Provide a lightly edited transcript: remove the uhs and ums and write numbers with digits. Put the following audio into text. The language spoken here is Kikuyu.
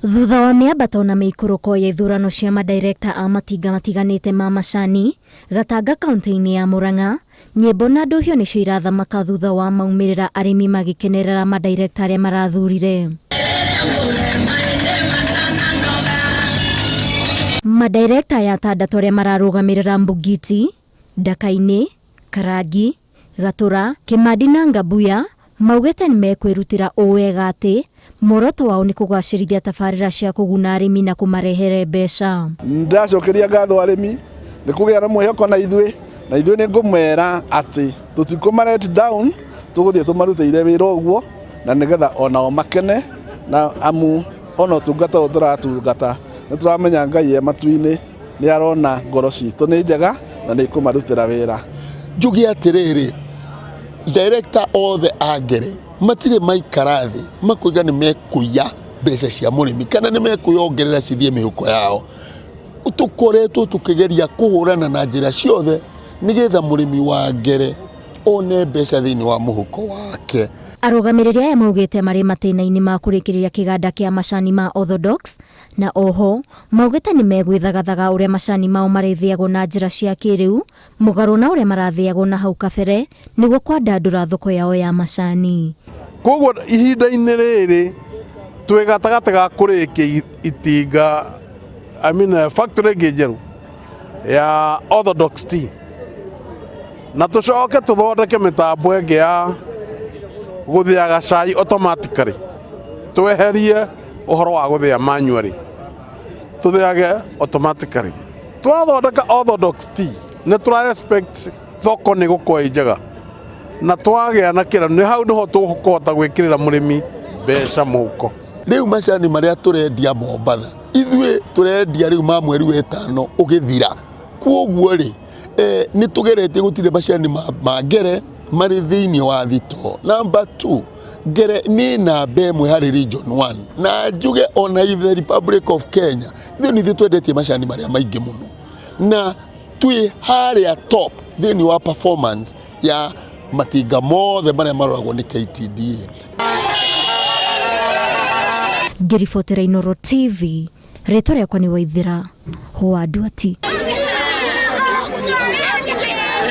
Thutha wa mĩambato na mĩikũrũko ya ithurano cia madirekta a matinga matiganĩte ma macani Gatanga kaunti-inĩ ya Murang'a, nyĩmbo na ndũhio nĩcio irathamaka thutha wa maumĩrĩra arĩmi magĩkenerera madirekta arĩa marathurire. Madirekta aya atandatũ arĩa mararũgamĩrĩra Mbugiti, Ndaka-inĩ, Karangi, Gatura, Kĩmandi na Ngabuya maugĩte nĩmekwĩrutĩra ũ wega atĩ muoroto wao nĩ kũgacĩrithia tabarĩra cia kũguna arĩmi na kũmarehere mbeca. Ndĩracokeria ngatho arĩmi nĩ kũgĩa na mwĩhoko na ithuĩ, na ithuĩ nĩ ngũmera atĩ tũtikũma let down, tũgũthiĩ tũmarutĩire wĩra ũguo na nĩgetha onao makene na amu ona ũtungata ũyũ tũratungata nĩ tũramenya Ngai e matu-inĩ nĩ arona ngoro citũ nĩ njega na nĩ ikũmarutĩra wĩra. Njuge atĩrĩrĩ, director othe a Ngere matirĩ maikara thĩ makoiga nĩ mekũiya mbeca cia mũrĩmi kana nĩ mekwĩyongerera cithiĩ mĩhuko yao. Tũkoretwo tũkĩgeria kũhũrana na njĩra ciothe nĩgetha mũrĩmi wa Ngere one mbeca thĩinĩ wa mũhuko wake. Arũgamĩrĩri aya maugĩte marĩ matĩna-inĩ ma kũrĩkĩrĩria kĩganda kĩa macani ma Orthodox Na oho, maugĩte nĩmegwĩthagathaga ũrĩa macani mao marĩthĩagwo na njĩra cia kĩrĩu, mũgarũ na ũrĩa marathĩagwo na hau kabere, nĩguo kwandandũra thoko yao ya macani. Kwoguo ihinda-inĩ rĩrĩ twĩ gatagatĩ ga kũrĩkia itinga, I mean factory ĩngĩ njerũ ya Orthodox Tea, na tũcoke tũthondeke mĩtambo ĩngĩ ya gũthĩaga cai automatically, tweherie ũhoro wa gũthĩa manually, tũthĩage automatically. Twathondeka Orthodox Tea nĩ tũra expect thoko nĩ gũkorwo ĩ njega na twagĩa na kĩra nĩ hau nĩho tũkũhota gwĩkĩrĩra mũrĩmi mbeca mũhuko. Rĩu macani marĩa tũrendia Mombatha, ithuĩ tũrendia rĩu ma mweri wa ĩtano ũgĩthira. Kwoguo rĩ, eh, nĩ tũgeretie gũtirĩ macani ma, ma ngere marĩ thĩinĩ wa thitoo. Number two, ngere nĩ namba ĩmwe harĩ region 1 na njuge ona the Republic of Kenya ithuĩ nĩ ithuĩ twendetie macani marĩa maingĩ mũno na twĩ harĩa top thĩinĩ wa performance ya matinga mothe marĩa maroragwo nĩ KTDA. Ngĩribotera Inooro TV, rĩtwa rĩakwa nĩ Waithĩra wa Nduati.